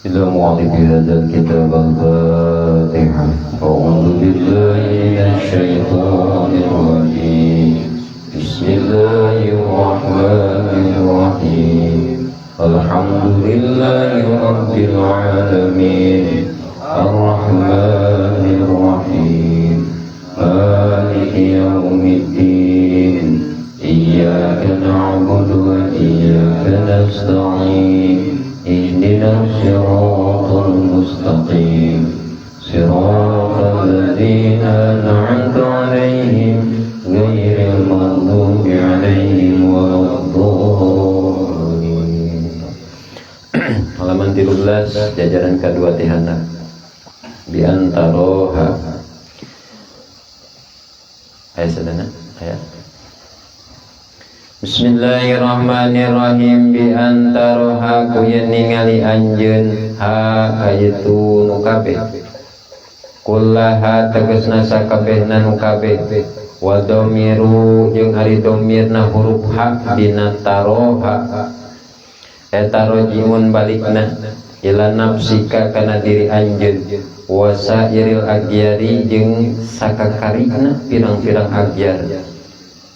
إلى مؤلف هذا الكتاب الفاتحة. أعوذ بالله من الشيطان الرجيم. بسم الله الرحمن الرحيم. الحمد لله رب العالمين الرحمن الرحيم مالك يوم الدين إياك نعبد وإياك نستعين اهدنا الصراط المستقيم صراط الذين أنعمت عليهم غير المغضوب عليهم ولا الضالين. Halaman 13, jajaran kedua ti handap. Bi antaroha ayat sadana ayat. Bismillahirrahmanirrahim. Bi antaroha ku yen ningali anjeun ha ka itu nu kabeh, kullaha tegasna sakabehna nu kabeh, wa dhamiru jeung ari dhamirna huruf ha dina taroha eta rojiun balikna ila nafsika kana diri anjeun, wa sairil agyari jeung sakakarina pirang-pirang agyar,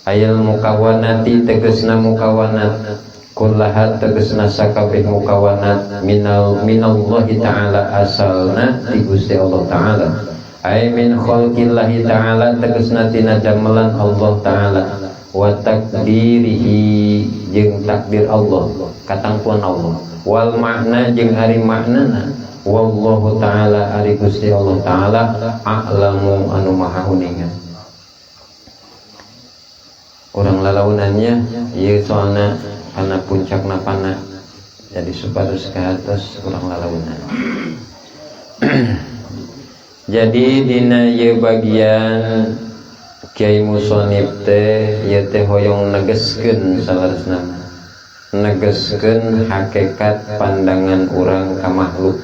ayal mukawanati tegesna mukawanat, kullaha tegesna sakabeh mukawanat, minal minallahi ta'ala asalna ti Gusti Allah Ta'ala, ay min khalqillahi ta'ala tegesna tina damelan Allah Ta'ala, wa takdirihi jeung takdir Allah, katangtuan Allah, wal makna jeung ari maknana, wallahu ta'ala ari Gusti Allah Ta'ala a'lamu anu maha uninga. Urang lalaunannya ieu soalna kana puncakna pana, jadi supados kahatos urang lalaunan. Jadi dina ieu bagian Kiai Musonib teh ieu teh hoyong negeskeun, saleresna negeskeun hakikat pandangan urang ka makhluk.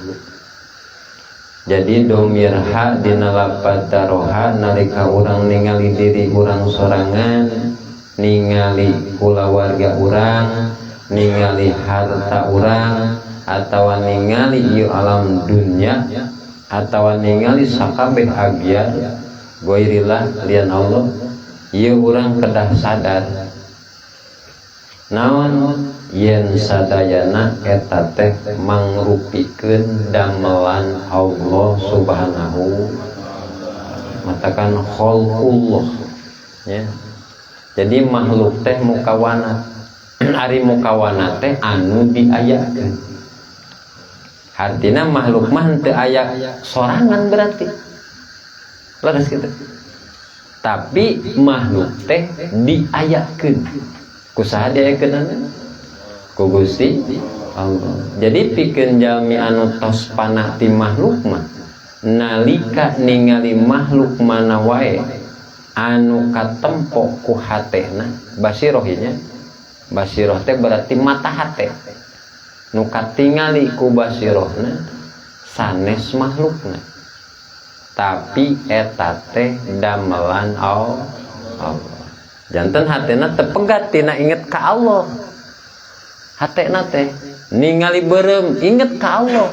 Jadi domir ha dina lapad taroha, nalika urang ningali diri urang sorangan, ningali kulawarga urang, ningali harta urang, atau ningali ieu alam dunya, atau ningali sakabeh agyar goirillah lian Allah, ieu urang kedah sadar naon yen sadayana eta teh mangrupikeun damelan Allah Subhanahu, matakan khalqullah ya. Jadi makhluk teh mukawanat, ari mukawanat teh anu diayakeun, artinya makhluk mah teu aya sorangan, berarti leres gitu, tapi makhluk teh diayakeun. Ku saha diayakeun? Ku Gusti Allah. Jadi pikeun jalmi anu tos panah ti makhluk mah, nalika ningali makhluk mana wae anu katempo ku hatena, basirohnya, basiroh teh berarti mata hate, nu katingali ku basirohna sanes makhlukna, tapi eta teh damelan Allah. Janten hatena tepegat tina inget ka Allah. Hatena teh ningali beureum inget ka Allah,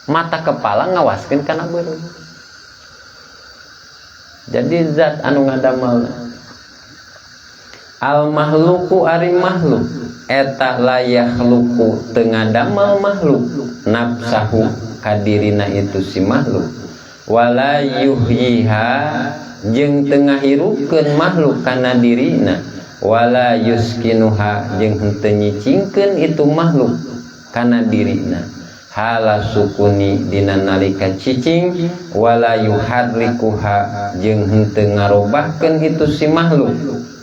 mata kepala ngawaskeun kana beureum. Jadi zat anu ngadamelna. Al mahluku ari makhluk eta la yakhluqu teu ngadamel makhluk nafsahu kadirina itu si makhluk, wala yuhyiha jeung teu ngahirupkeun makhluk kana dirina, wala yuskinuha jeung henteu nyicingkeun itu makhluk kana dirina hala sukuni dina nalika cicing, wala yuharrikuha jeung henteu ngarobahkeun itu si makhluk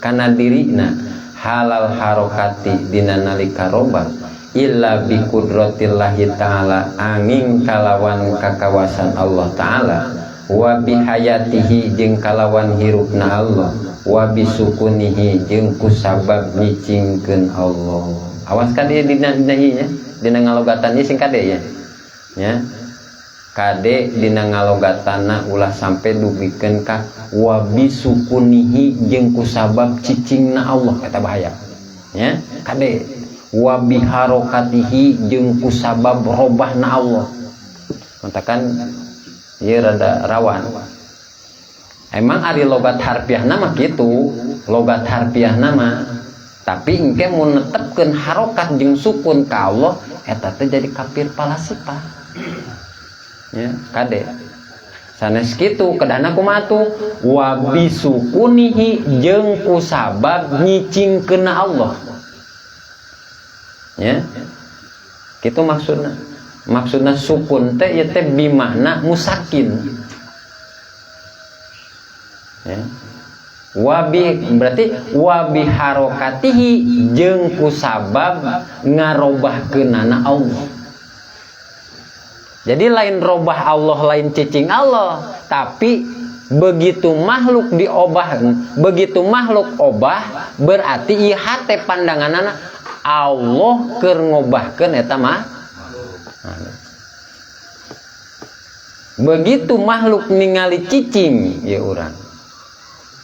kana dirina halal harokati dina nalika robah, illa bi qudratillahi ta'ala angin kalawan kakawasan Allah Ta'ala, wa bihayatihi jeung kalawan hirupna Allah, wa bisukunihi jeung kusabab nyicingkeun Allah. Awas kade dina dina ieu nya, dina ngalogatan ieu sing kade ya nya, kade dina ngalogatana ulah sampai dugikeun ka wa bisukunihi jeung kusabab cicingna Allah, eta bahaya nya. Kade Wa biharokatihi jeung kusabab robahna Allah. Matakan ieu rada rawan. Emang ari logat harfiahna mah kitu, logat harfiahna mah. Tapi engke mun netepkeun harokat jeung sukun ka Allah eta teh jadi kafir falasifah. Ya, kade. Sanes kitu kedahna kumaha tuh? Wa bisukunihi jeung kusabab nyicingkeunna Allah. Ya. Kitu maksudna. Maksudna sukun teh ieu teh bimakna musakin. Ya. Wabi berarti wabi harokatihi jeung kusabab ngarobahkeunana Allah. Jadi lain robah Allah, lain cicing Allah, tapi begitu makhluk diobah, begitu makhluk obah berarti ieu hate pandanganana Allah keur ngobahkeun eta mah. Begitu makhluk ningali cicing ieu urang,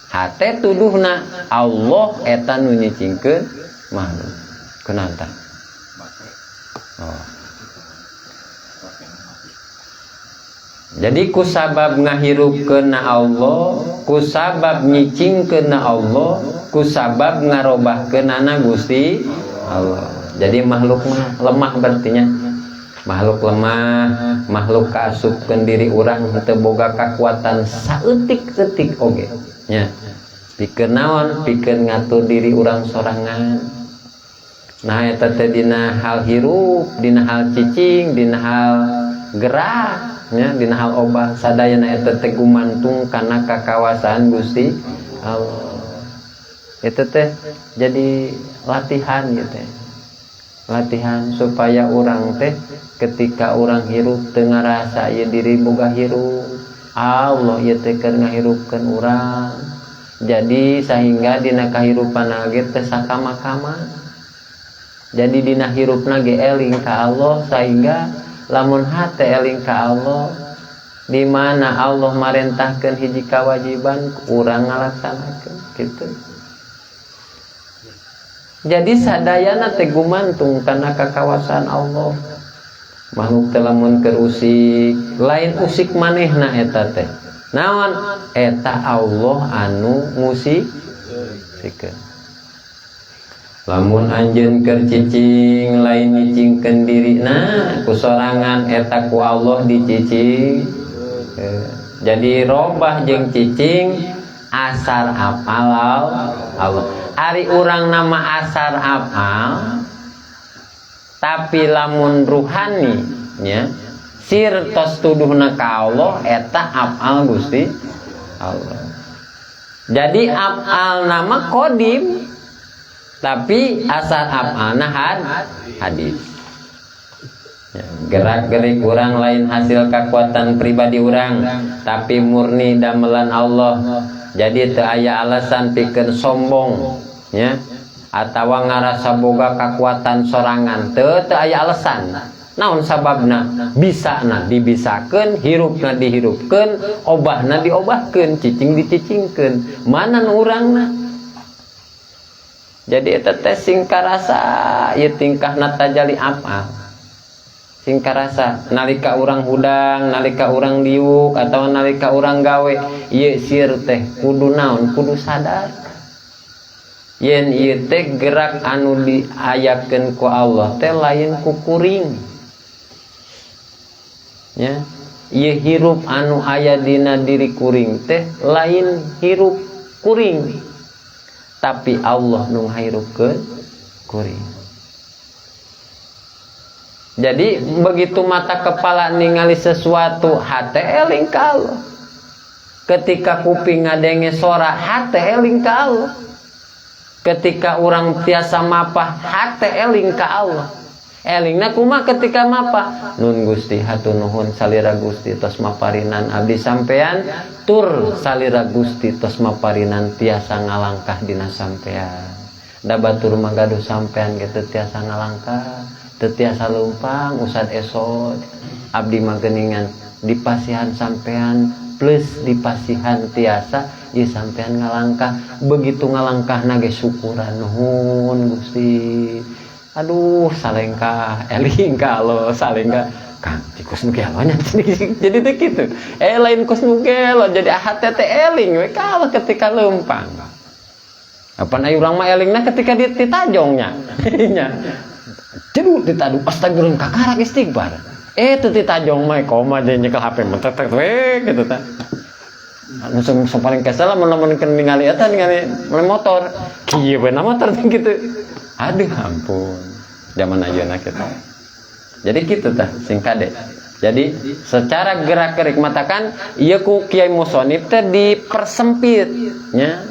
hate tuduhna Allah eta nu nyicingkeun makhluk. Kunaon tah? Oh. Jadi kusabab ngahirupkeunna Allah, kusabab nyicingkeunna Allah, kusabab ngarobahkeunana Gusti Allah. Jadi makhluk mah lemah berartinya. Makhluk lemah, makhluk kaasupkeun diri urang teu boga kakuatan saeutik-eutik oge. Nya. Pikeun naon? Pikeun ngatur diri urang sorangan. Nah eta teh dina hal hirup, dina hal cicing, dina hal gerak, nya dina hal obah sadayana eta teh gumantung kana kakawasaan Gusti Allah. Eta teh jadi latihan gitu. Latihan supaya urang teh ketika urang hirup teu ngarasa ieu diri boga hirup, Allah ieu teh keur ngahirupkeun urang. Jadi sehingga dina kahirupan ge teh sakama-kama. Jadi dina hirupna ge eling ka Allah sehingga lamun hate eling ka Allah di mana Allah marentahkeun hiji kewajiban urang ngalaksanakeun gitu. Jadi sadayana teh gumantung kana kakawasan Allah. Makhluk teh lamun keur usik, lain usik manehna eta teh. Naon? Eta Allah anu ngusik sikeun. Lamun anjeun keur cicing lain nyicingkeun dirina ku sorangan eta ku Allah dicicing. Jadi robah jeung cicing asar apal Allah. Ari urang nama asar apal tapi lamun ruhani nya sir tos tuduhna ka Allah eta apal Gusti Allah. Jadi apal nama kodim tapi asar apalna hadis. Ya, gerak-gerik urang lain hasil kekuatan pribadi urang tapi murni damelan Allah. Jadi teu aya alasan pikeun sombong ya atawa ngarasa boga kekuatan sorangan, teu aya alasan. Naon sababna? Bisana dibisakeun, hirupna dihirupkeun, obahna diobahkeun, cicing dicicingkeun. Mana nu urangna? Jadi eta teh sing karasa ieu tingkahna tajali apa? Sing karasa nalika urang hudang, nalika urang diuk atau nalika urang gawe, ieu sir teh kudu naon? Kudu sadar. Yen ieu teh gerak anu diayakeun ku Allah teh lain ku kuring. Ya, ieu hirup anu aya dina diri kuring teh lain hirup kuring. Tapi Allah nu ngahirupkeun kuring. Jadi begitu mata kepala ningali sesuatu hate eling ka Allah. Ketika kuping ngadenge sora hate eling ka Allah. Ketika urang tiasa mapah hate eling ka Allah. Elingna kumaha ketika mapah? Nun Gusti hatur nuhun salira Gusti tos maparinan abdi sampean tur salira Gusti tos maparinan tiasa ngalangkah dina sampean. Da batur mah gaduh sampean ge teu tiasa ngalangkah, teu tiasa leumpang usad esot. Abdi mah geuningan dipasihan sampean plus dipasihan tiasa ieu sampean ngalangkah. Begitu ngalangkahna ge syukuran nuhun Gusti. Aduh, salengkah eling ka Allah, salengkah Kang kos nu gelo nya. Jadi teh kitu. Lain kos nu gelo, jadi hate teh eling we ka Allah ketika leumpang. Apan aya urang mah elingna ketika ditajongnya. Nya. Cedu ditadu astagfirullah kakarak istighfar. Teu ditajong mah koma jeung nyekel HP mentetek we kitu tah. Anu sing paling kesel lamun lamun ningali eta, ningali motor. Kieu we na motor teh kitu. Aduh ampun. Zaman ayeuna kita. Jadi kitu tah sing kade. Jadi secara gerak-gerik matakan ieu ku Kiai Musonif teh dipersempit nya,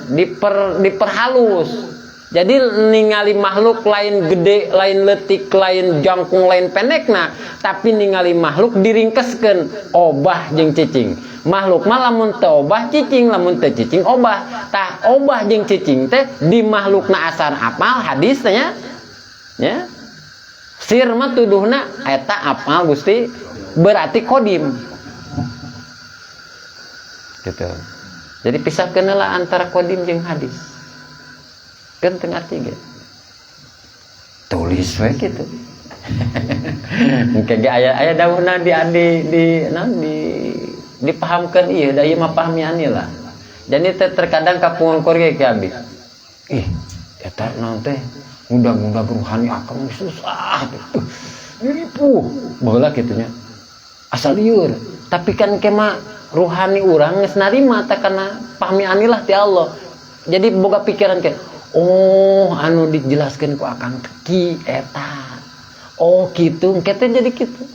diperhalus. Jadi ningali makhluk lain gede, lain letik, lain jangkung, lain pendekna, tapi ningali makhluk diringkeskeun obah jeung cicing. Makhluk mah lamun teu obah cicing, lamun teu cicing obah. Tah obah jeung cicing teh di makhlukna asar apal hadis teh nya. Ya. Sir mah tuduhna eta apal Gusti berarti kodim. Gitu. Jadi pisahkeun lah antara kodim jeung hadis. Kan teu ngarti ge. Tulis we kitu. Engke ge aya dawuhna di naon di dipahamkeun ieu da ieu mah pahamian lah. Jadi teh terkadang kapungkur ge ki abi. Ih, eta naon teh ngundang-ngundang ruhani akang susah gitu. Diripuh baheula kitu nya. Asal lieur. Tapi kan kema ruhani urang geus narima teh kana pahmi anilah ti Allah. Jadi boga pikiran ke, oh anu dijelaskeun ku akang teh ki eta. Oh kitu, engke teh jadi kitu.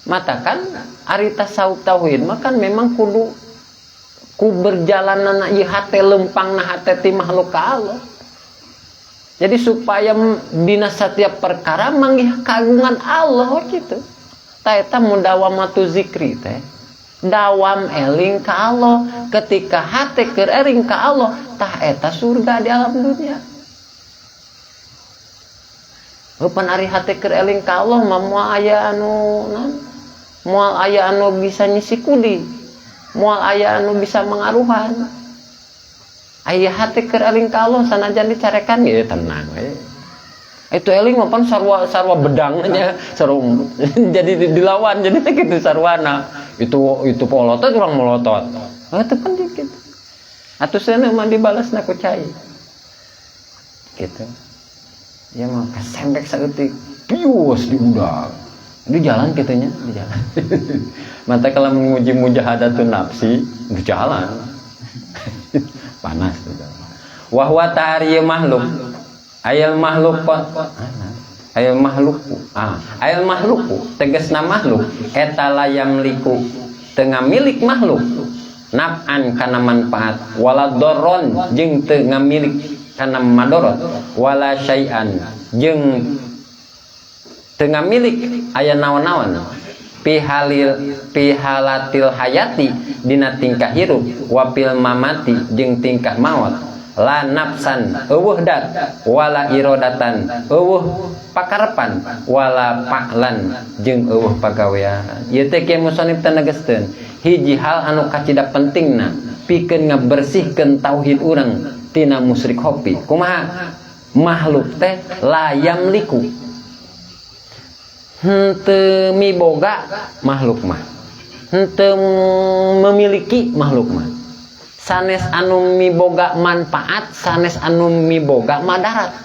Mata kan ari tasawuf tauhid mah kan memang kudu ku berjalanana ieu hate lempangna hate ti makhluk ka Allah. Jadi supaya dina setiap perkara manggih kagungan Allah gitu. Ta eta mudawamatu zikri teh. Dawam eling ka Allah, ketika hate keur eling ka Allah, tah eta surga di alam dunia. Eupan ari hate keur eling ka Allah mah moal aya anu naon? Moal aya anu bisa nyisikudi. Moal aya anu bisa mengaruhan. Aya hate keur eling ka Allah sanajan dicarekan ge tenang we. Itu eling mah pan sarua bedang nya, sarua jadi dilawan jadi teh kitu sarwana. Itu polotot urang molotot. Oh, itu pan dikit. Atuh seuneu mah dibalasna ku cai. Gitu. Ya mah kesembek saeutik, pius diundang. Di jalan kitanya, di jalan. Mata kalau menguji mujahadatun nafsi, di jalan. Panas di jalan. Wahwa ta'ariya makhluk. Ayal makhluk kok. Ayal makhluku. Ah, ayal makhluku tegasna makhluk eta layam liku teu ngamilik makhluk naf'an kana manfaat wala dorron jeung teu ngamilik kana madorot wala syai'an jeung teu ngamilik aya naon-naon pihalil pihalatil hayati dina tingkah hirup wapil mamati jeung tingkah maot la nafsan eueuh dat wala irodatan eueuh pakarepan wala fa'lan jeung eueuh pagawean. Ieu teh kieu musonif teh negeskeun hiji hal anu kacida pentingna pikeun ngabersihkeun tauhid urang tina musyrik khofi. Kumaha? Makhluk teh la yamliku henteu miboga makhluk mah, henteu memiliki makhluk mah. Sanes anu miboga manfaat, sanes anu miboga madarat.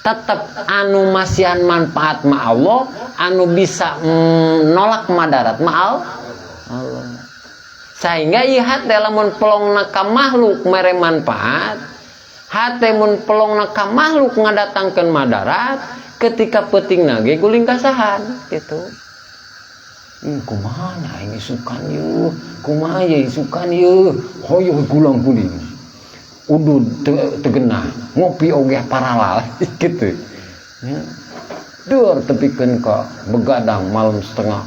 Tetep anu masihan manfaat ma Allah, anu bisa nolak madarat ma Allah. Sehingga ieu hate lamun pelongna ka makhluk mere manfaat, hate mun pelongna ka makhluk ngadatangkeun madarat, ketika peutingna ge guling kasahan gitu. Kumaha aing isukan yeuh, kumaha ye isukan yeuh, hoyong gulang guling. Udud tegenah, ngopi oge paralal gitu. Ya. Dur tepikeun ka begadang malam setengah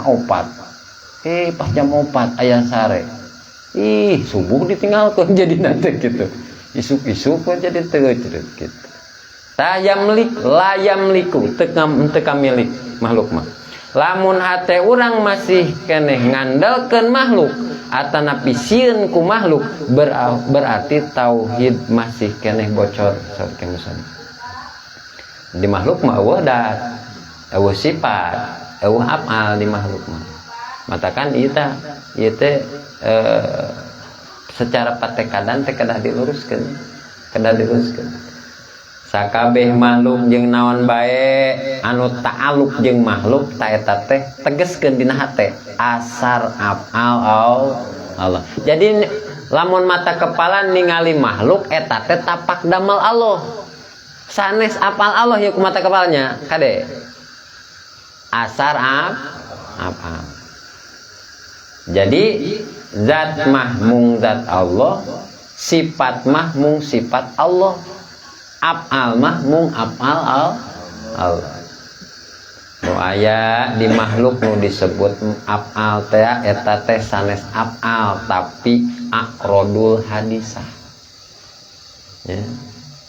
opat. Pas jam 4 aya sare. Ih, subuh ditinggalkeun jadi nanti gitu. Isuk-isuk jadi teu gitu. Tayamlik layamliku teu kamilik makhluk mah. Lamun hate urang masih keneh ngandelkeun makhluk atanapi sieun ku makhluk, berarti tauhid masih keneh bocor saur Ki Musonif. Di makhluk mah euweuh dat, euweuh sifat, euweuh afal di makhluk mah. Matakan ieu tah, ieu teh secara patekadan teh kedah diluruskeun, kedah diluruskeun. Sakabeh makhluk jeung naon bae anu ta'aluk jeung makhluk ta eta teh tegeskeun dina hate asar afal Allah. Jadi lamun mata kepala ningali makhluk eta teh tapak damel Allah. Sanes apal Allah ya ku mata kepalanya kade. Asar afal. Jadi zat mah mung zat Allah, sifat mah mung sifat Allah, afal mah mung afal Allah. Nu aya di makhluk nu disebut afal teh eta teh sanes afal tapi aqrodul hadisah. Ya.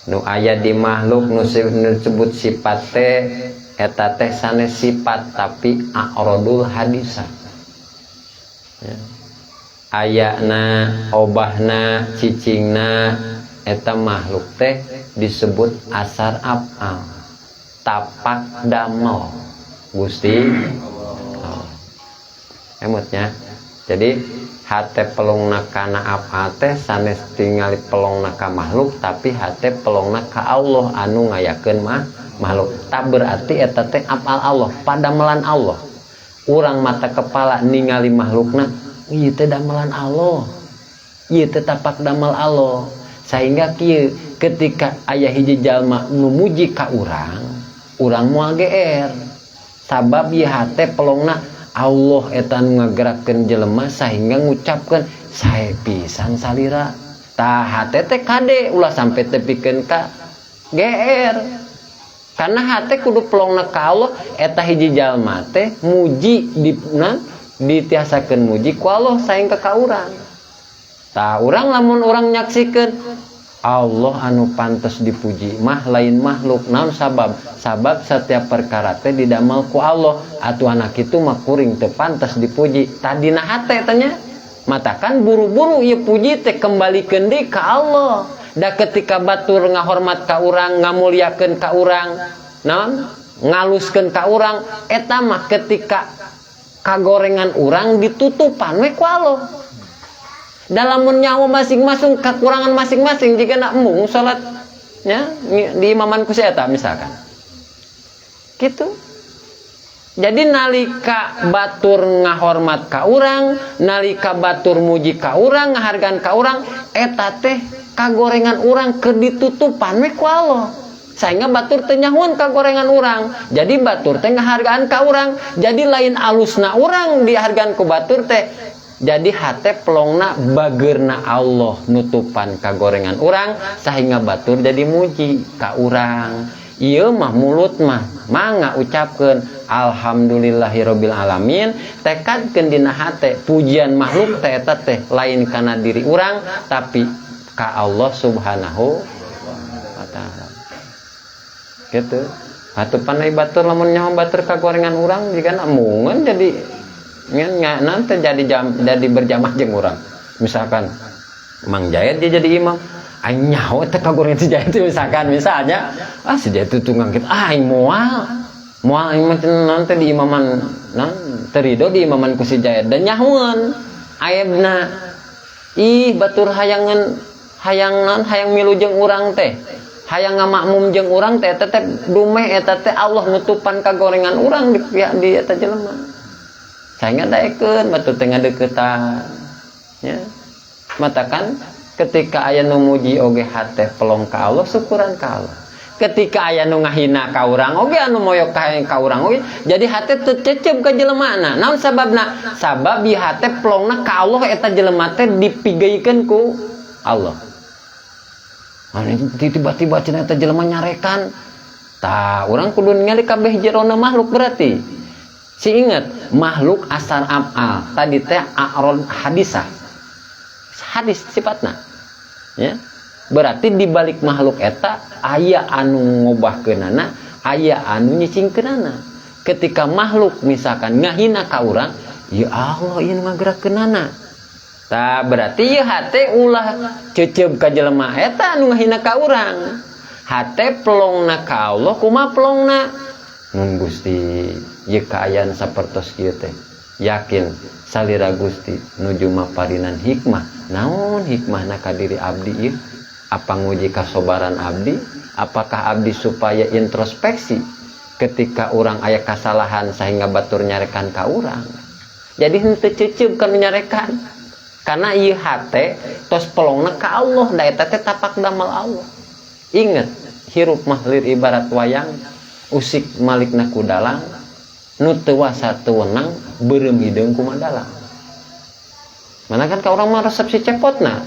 Nu aya di makhluk nu disebut sifat teh eta teh sanes sifat tapi aqrodul hadisah. Ya. Ayana obahna cicingna eta makhluk teh disebut asar afal, tapak damel Gusti Allah. Emutnya. Jadi hate pelongna kana afal teh sanes tingali pelongna ka makhluk tapi hate pelongna ka Allah anu ngayakeun mah makhluk. Tak berarti eta teh afal Allah, padamelan Allah. Urang mata kepala ningali makhlukna, ieu teh damelan Allah. Ieu teh tapak damel Allah. Sehingga kieu ketika aya hiji jalma nu muji ka urang, urang moal geer. Sabab ieu hate pelongna Allah eta nu ngagerakeun jelema sehingga ngucapkeun sae pisan salira. Tah hate teh kade ulah sampe tepikeun ka geer. Karena hate kudu pelongna ka Allah eta hiji jalma teh muji dina ditiasakeun muji ku Allah saengga ka urang. Tah urang lamun urang nyaksikeun Allah anu pantes dipuji mah lain makhluk. Naon sabab? Sabab setiap perkara teh didamel ku Allah. Atuh anak itu mah kuring teu pantes dipuji. Tadina hate tanya matakan buru-buru ieu puji teh kembalikeun deui ka Allah. Da ketika batur ngahormat ka urang, ngamuliakeun ka urang, naon? Ngaluskeun ka urang, eta mah ketika kagorengan urang ditutupan we ku Allah. Dalam nyawa masing-masing kekurangan masing-masing jika nak embung salatnya di imaman ku si eta misalkan gitu. Jadi nalika batur ngahormat ka urang, nalika batur muji ka urang, ngahargaan ka urang, eta teh kagorengan urang keur ditutupan we ku Allah. Sehingga batur teh nyahuan kagorengan urang. Jadi batur teh ngahargaan ka urang. Jadi lain alusna urang dihargaan ku batur teh. Jadi hate pelongna bagerna Allah nutupan kagorengan urang sehingga batur jadi muji ka urang. Ieu mah mulut mah mangga ucapkeun alhamdulillahirabbil alamin, tekadkeun dina hate pujian makhluk teh eta teh lain kana diri urang tapi ka Allah Subhanahu wa taala. Gitu. Atuh pandai batur lamun nyaho batur kagorengan urang jigana embungeun jadi ngan nanti jadi jam, jadi berjamaah jeung urang. Misalkan Mang Jayat dia jadi imam, aing nyaho teh kagorengan si Jayat teh misalkan, misalnya ah si Jayat itu tunggang kitu, ah aing moal. Moal aing mah nanti di imaman, nan terido di imaman ku si Jayat dan nyahoeun aibna. Ih batur hayangan hayang non hayang milu jeung urang teh. Hayang ngamakmum jeung urang teh eta teh dumeh eta teh Allah nutupan kagorengan urang di pihak di eta jelema. Sehingga daekeun batur teh ngadeukeutan. Ya. Matakan ketika aya nu muji oge hate pelong ka Allah, syukuran ka Allah. Ketika aya nu ngahina ka urang oge anu moyok ka urang oge, jadi hate teu cecep ka jelemana. Naon sababna? Sabab ieu hate pelongna ka Allah eta jelema teh dipigeikeun ku Allah. Anu tiba-tiba cenah eta jelema nyarekan. Tah urang kudu ningali kabeh jerona makhluk berarti. Si ingat makhluk asar afal tadi teh a'rad hadisah. Hadis sifatna. Ya. Berarti di balik makhluk eta aya anu ngobahkeunana, aya anu nyicingkeunana. Ketika makhluk misalkan ngahina ka urang, ya Allah ieu nu ngagerakeunana. Tah berarti ieu hate ulah cecep ka jelema eta anu ngahina ka urang. Hate pelongna ka Allah. Kumaha pelongna? Nun Gusti, ieu kaayaan sapertos kieu teh, yakin salira Gusti nuju maparinan hikmah. Naon hikmahna ka diri abdi ieu? Apa nguji kasobaran abdi? Apakah abdi supaya introspeksi ketika orang aya kasalahan sehingga batur nyarekan ka urang? Jadi henteu cecep kan nyarekan, karena ieu hate tos pelongna ka Allah, da eta teh tapak damel Allah. Inget, hirup mah lir ibarat wayang, usik malikna ku dalang, nu teu wasa teu wenang, beureum hideung kumaha dalang. Mana kan ka urang mah resep si cepotna,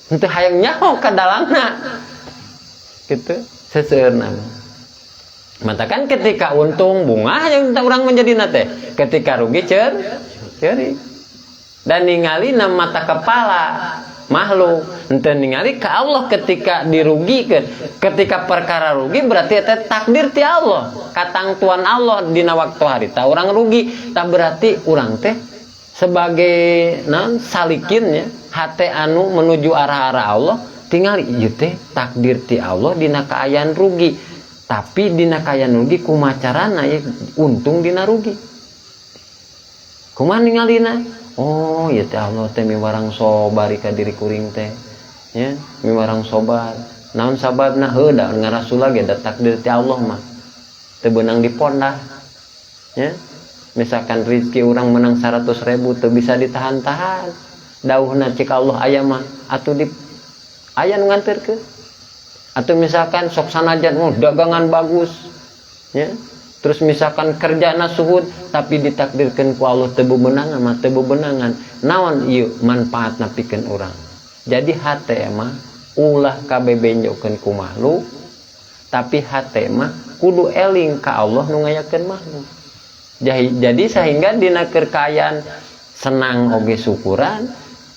henteu hayang nyaho ka dalangna gitu. Seseueurna mah matakan ketika untung bungah yang orang menjadi nate, ketika rugi ceurik, dan ningali mata kepala makhluk, henteu ningali ke Allah. Ketika dirugikan, ketika perkara rugi, berarti eta takdir ti Allah, katangtuan Allah dina waktu harita orang rugi. Tak berarti urang teh sebagai non salikinnya, hate anu menuju arah-arah Allah, tinggal ieu teh takdir ti Allah dina kaayaan rugi. Tapi dina kaayaan rugi kumaha carana ya untung dina rugi? Kumaha ningalina? Oh ya teh, Allah teh miwarang sobar ka diri kuring teh ya, miwarang sobar. Naon sababna? Heuh, da ngarasula ge da takdir ti Allah mah teu beunang dipondah ya. Misalkan rezeki orang menang 100 ribu, teu bisa ditahan-tahan. Dauhna cik Allah aya mah atuh di aya nu nganterkeun. Atau misalkan sok sanajan, oh, dagangan bagus ya, terus misalkan kerjana suhud, tapi ditakdirkan ku Allah teu bebenangan mah teu bebenangan. Naon ieu manfaatna pikeun urang? Jadi hate mah ulah kabebenjokeun ku makhluk, tapi hate mah kudu eling ka Allah nu ngayakeun makhluk. Jadi sehingga dina keur kaayaan senang oge syukuran,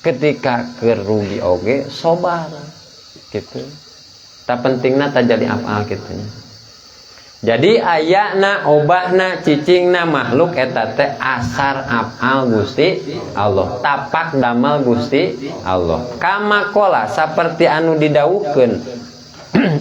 ketika keur rugi oge sobar gitu. Tak pentingna tajali afal gitu nya. Jadi ayana, obahna, cicingna makhluk eta teh asar afal Gusti Allah, tapak damal Gusti Allah. Kama qala, saperti anu didawuhkeun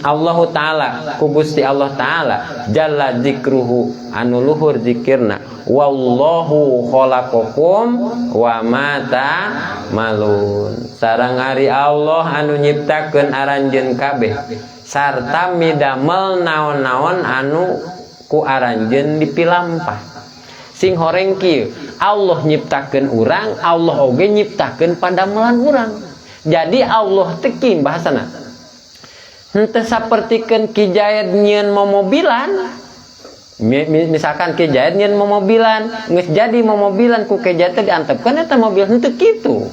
Allah Ta'ala, ku Gusti Allah Ta'ala jalla zikruhu, anu luhur zikirna, wallahu khalaqakum wa ma ta'malun, sareng ari Allah anu nyiptakeun aranjeun kabeh sarta midamel naon-naon anu ku aranjeun dipilampah. Sing horeng kieu, Allah nyiptakeun urang, Allah oge nyiptakeun padamelan urang. Jadi Allah teh kieu bahasana, henteu sapertikeun Ki Jaid nyieun momobilan. Misalkan Ki Jaid nyieun momobilan, geus jadi momobilan, ku Ki Jaid teh diantepkeun eta mobil. Henteu kitu.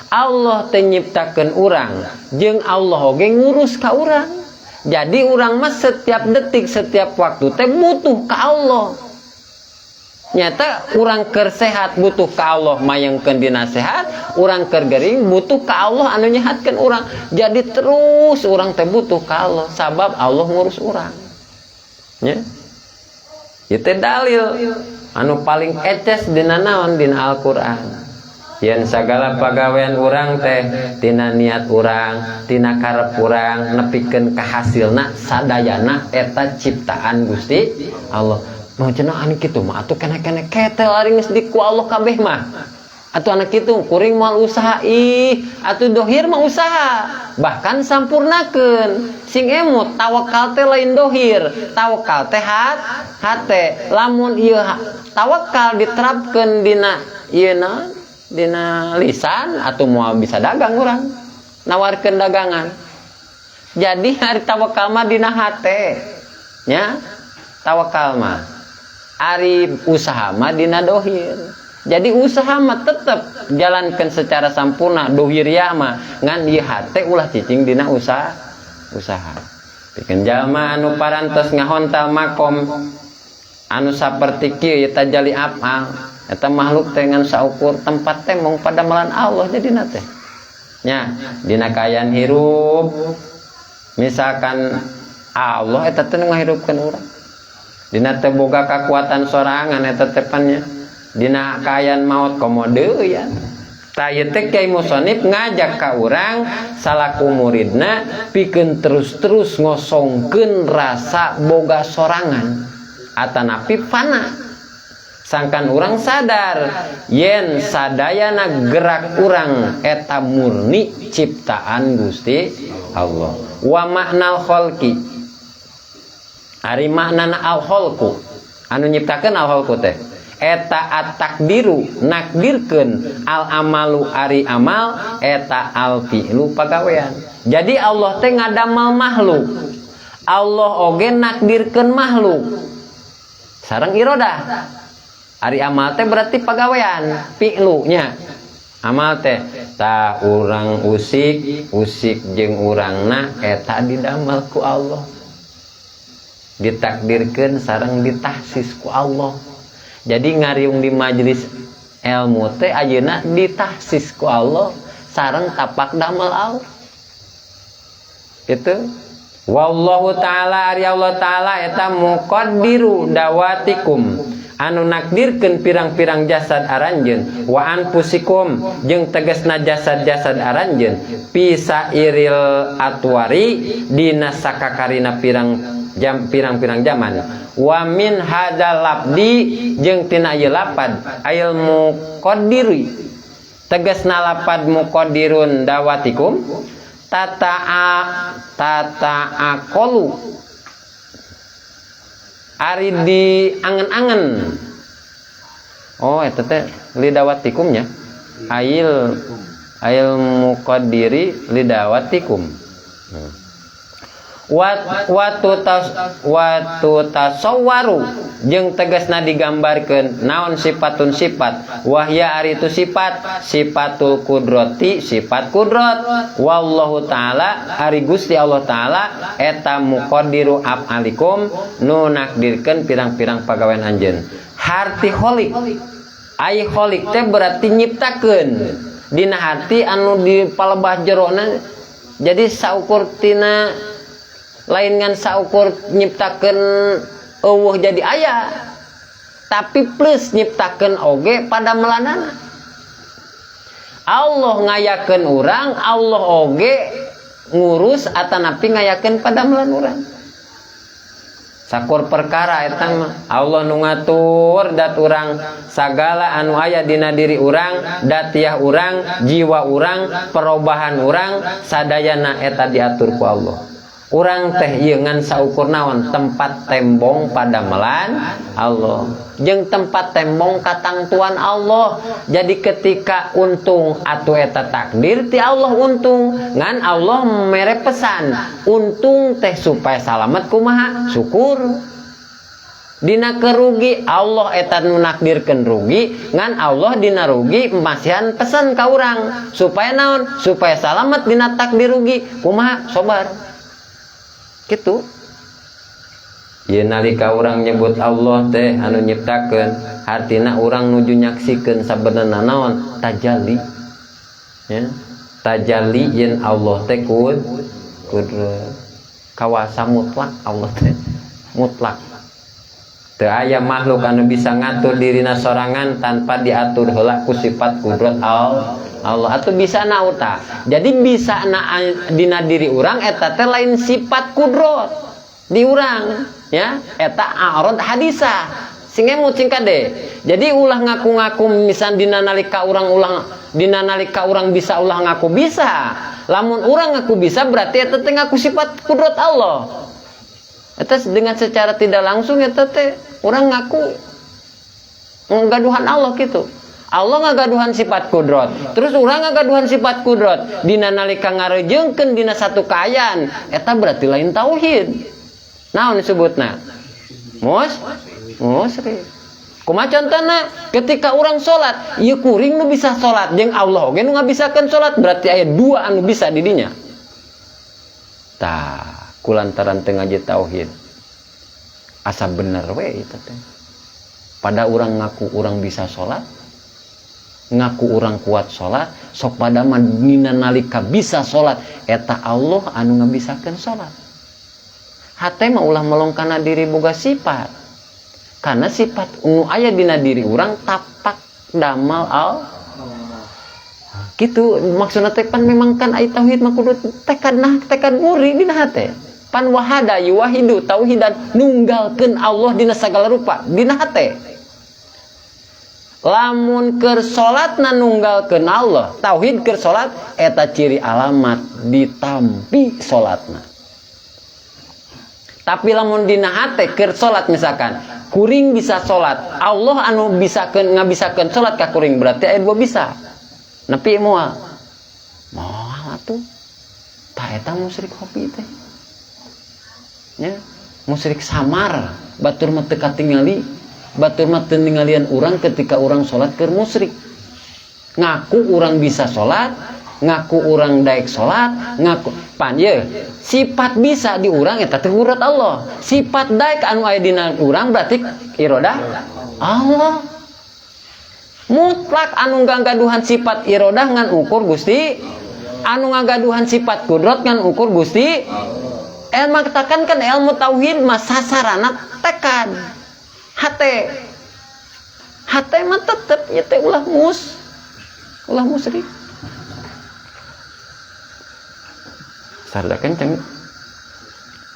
Allah teh nyiptakeun urang jeung Allah oge ngurus ka urang. Jadi urang mah setiap detik, setiap waktu teh butuh ka Allah. Nyata urang keur sehat butuh ka Allah mayangkeun dina sehat, urang keur gering butuh ka Allah anu nyehatkeun urang. Jadi terus urang teh butuh ka Allah sabab Allah ngurus urang. Ya. Itu dalil anu paling eces dina naon? Dina Al-Qur'an. Yen sagala pagawean urang teh tina niat urang, tina karep urang, nepikeun ka hasilna, sadayana eta ciptaan Gusti Allah. Mau cenah anu kitu mah atuh kene-kene ketel, ari geus di ku Allah kabeh mah. Atuh anak kitu kuring moal usaha. Ih, atuh dohir mah usaha, bahkan sampurnakeun. Sing emut, tawakal teh lain dohir, tawakal teh hate. Lamun ieu tawakal diterapkeun dina ieu naon, dina lisan, atau moal bisa dagang urang nawarkeun dagangan. Jadi hari tawakal mah dina hate nya, tawakal mah. Ari usaha mah dina dohir. Jadi usaha mah tetep jalankan secara sampurna dohiriah mah, ngan ieu hate ulah cicing dina usaha. Usaha pikeun jalma anu parantos ngahontal makom anu saperti kieu ieu tajali afal, eta makhluk teh ngan saukur tempat teh mung padamelan Allah. Jadina teh nya dina kaayaan hirup, misalkan Allah eta teh nu ngahirupkeun urang, dina teh boga kakuatan sorangan eta teh pan nya. Dina kaayaan maot komo deui ya. Tah, ieu teh Kiai Musonif ngajak ka urang salaku muridna pikeun terus-terus ngosongkeun rasa boga sorangan atanapi fana, sangkan urang sadar yen sadayana gerak urang eta murni ciptaan Gusti Allah. Wa maknal kholqi, ari maknana al kholqu, anu nyiptakeun al kholqu teh eta at-takdiru, nakdirkeun, al amalu, ari amal eta al fi'lu, pagawean. Jadi Allah teh ngadamal makhluk, Allah oge nakdirkeun makhluk sareng irodah. Ari amal teh berarti pagawean, fi'lu nya amal teh. Ta urang usik usik jeung urangna eta didamel ku Allah, ditakdirkeun sareng ditahsis ku Allah. Jadi ngariung di majelis ilmu teh ayeuna ditahsis ku Allah sareng tapak damel Allah itu. Wallahu ta'ala, ari Allah ta'ala eta muqaddiru dawatikum, anu nakdirkeun pirang-pirang jasad aranjeun, wa anfusikum, jeung tegasna jasad-jasad aranjeun, fi sairil atwari, dina sakakarina pirang jam, pirang-pirang zaman. Wa min hadzal labdi, jeung tina ieu lapad ayil muqaddiri, tegasna lapad muqaddirun dawatikum, tata'a tata'aqalu, ari di angen-angen. Oh, eta teh lidawatikum nya, ail ail muqaddiri lidawatikum. Wat watu tas watu tasawwaru, jeung tegasna digambarkeun naon sifatun sifat, wahya, ari itu sifat, sifatul kudrati, sifat kudrat. Wallahu taala, ari Gusti Allah taala eta muqaddiru af'alikum, nu nakdirkeun pirang-pirang pagawean anjeun. Harti kholik, ai kholik teh berarti nyiptakeun dina hati anu di palebah jerona. Jadi saukur tina lain ngan saukur nyiptakeun euweuh jadi aya, tapi plus nyiptakeun oge pada melanana. Allah ngayakeun urang, Allah oge ngurus atanapi ngayakeun pada melan urang. Sakur perkara eta mah Allah nu ngatur dat urang, sagala anu aya dina diri urang, datiah urang, jiwa urang, perubahan urang, sadayana eta diatur ku Allah. Urang teh ieu ngan saukur naon, tempat tembong padamelan Allah jeung tempat tembong katangtuan Allah. Jadi ketika untung atuh eta takdir ti Allah untung, ngan Allah mere pesan untung teh supaya salamet kumaha, syukur. Dina kerugi, Allah eta nu nakdirkeun rugi, ngan Allah dina rugi masihan pesan ka urang supaya naon, supaya salamet dina takdir rugi kumaha, sobar. Gitu ya. Nalika urang nyebut Allah teh anu nyiptakeun, hartina urang nuju nyaksikeun sabenerna naon, tajalli ya, tajalli yen Allah teh kudrat, kawasa mutlak. Allah teh mutlak, teu aya makhluk anu bisa ngatur dirina sorangan tanpa diatur heula ku sifat kudrat Allah atau bisa nauta. Jadi bisa na dina diri urang eta teh lain sifat kudrat di urang ya, eta a'rad hadisah sing emut sing kade. Jadi ulah ngaku-ngaku misal dina nalika urang, ulah dina nalika urang bisa, ulah ngaku bisa. Lamun urang ngaku bisa, berarti eta teh ngaku sifat kudrat Allah. Eta dengan secara tidak langsung eta teh urang ngaku nggaduhan Allah gitu. Allah ngagaduhan sifat kudrat, terus urang ngagaduhan sifat kudrat dina nalika ngarejengkeun dina satu kaayaan, eta berarti lain tauhid. Naon disebutna? Musyrik. Kumaha contohna? Ketika orang salat, ieu kuring nu bisa salat jeung Allah oge nu ngabisakeun salat, berarti aya dua anu bisa di dinya. Tah, kulantaran teu ngaji tauhid, asa bener we itu teh. Pada orang ngaku orang bisa salat, ngaku orang kuat salat, sok pada mah dina nalika bisa salat eta Allah anu ngabisakeun salat. Hate mah ulah melong kana diri boga sifat, karena sifat nu aya dina diri urang tapak damal Allah. Gitu maksudna teh pan memang kan ai tauhid mah kudu tekad nah tekad muri dina hate. Pan wahada yuwahidu tauhidan nunggalkeun Allah dina sagala rupa dina hate. Lamun keur salatna nunggalkeun Allah, tauhid keur salat eta ciri alamat ditampi salatna. Tapi lamun dina hate keur salat misalkan kuring bisa salat, Allah anu bisakeun ngabisakeun salat ka kuring berarti aya dua bisa. Nepi moal. Moal atuh. Tah eta musyrik hobi teh. Nya, musyrik samar, batur mah teu katingali, batur mah teu ningalian urang ketika urang salat keur musyrik. Ngaku urang bisa salat, ngaku urang daek salat, ngaku pan ye, sifat bisa di urang eta teh kudrat Allah. Sifat daek anu aya dina urang berarti irodah Allah. Mutlak anu ngagaduhan sifat irodah ngan ukur Gusti, anu ngagaduhan sifat kudrat ngan ukur Gusti. Ilmu katakan kan ilmu tauhid mah sasarana tekad hate. Hate mah tetep ieu teh ulah ulah musyrik. Sarda kenceng.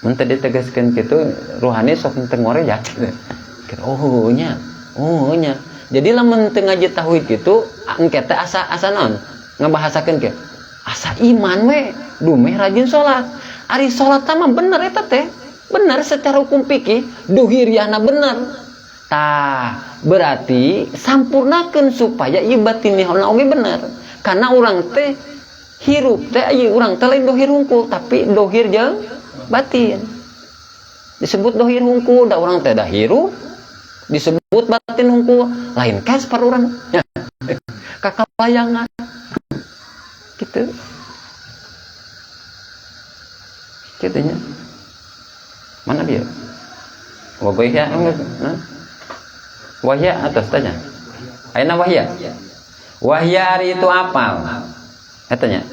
Mun teu ditegaskeun kitu ruhani sok teu ngorejak. Oh nya, oh nya. Jadi lamun teu ngaji tauhid kitu engke teh asa asa naon? Ngabahasakeun kieu. Asa iman we, dumeh rajin salat. Ari salat mah bener eta teh. Bener secara hukum fikih, duhiriahna bener. Tah, berarti sampurnakeun supaya ieu batinihna oge bener. Karena urang teh hirup teh ieu urang teh lain dohir hungkul, tapi dohir jeung batin. Disebut dohir hungkul, da urang teh da hirup. Disebut batin hungkul, lain kasper urang. Kakalayangan. Gitu. Gitunya. Mana dia? Wahya enggak? Wahya atas tanya. Aina wahya? Wahya ari itu apal. Etanya.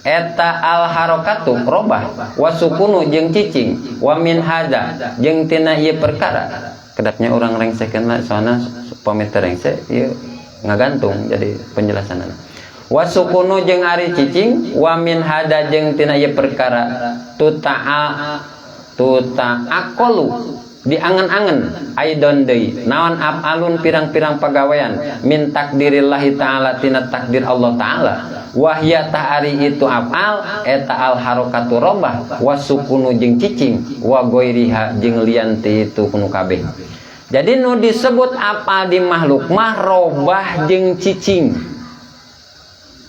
Eta al harokatu robah wasukunu jeung cicing wa min hada jeung tina ieu perkara. Kedapnya orang rengsekeun lah soalna pamit rengse ieu ngagantung jadi penjelasanana. Wasukunu jeung ari cicing wa min hada jeung tina ieu perkara tuta'a tuta'aqalu diangen-angen aidon deui naon afalun pirang-pirang pagawean min takdirillahi ta'ala tina takdir Allah ta'ala wahya ta'ari itu afal eta al harokatu robah wasukunu jeung cicing wa goiriha jeung lian ti itu kunu kabeh. Jadi nu disebut apal di makhluk mah robah jeung cicing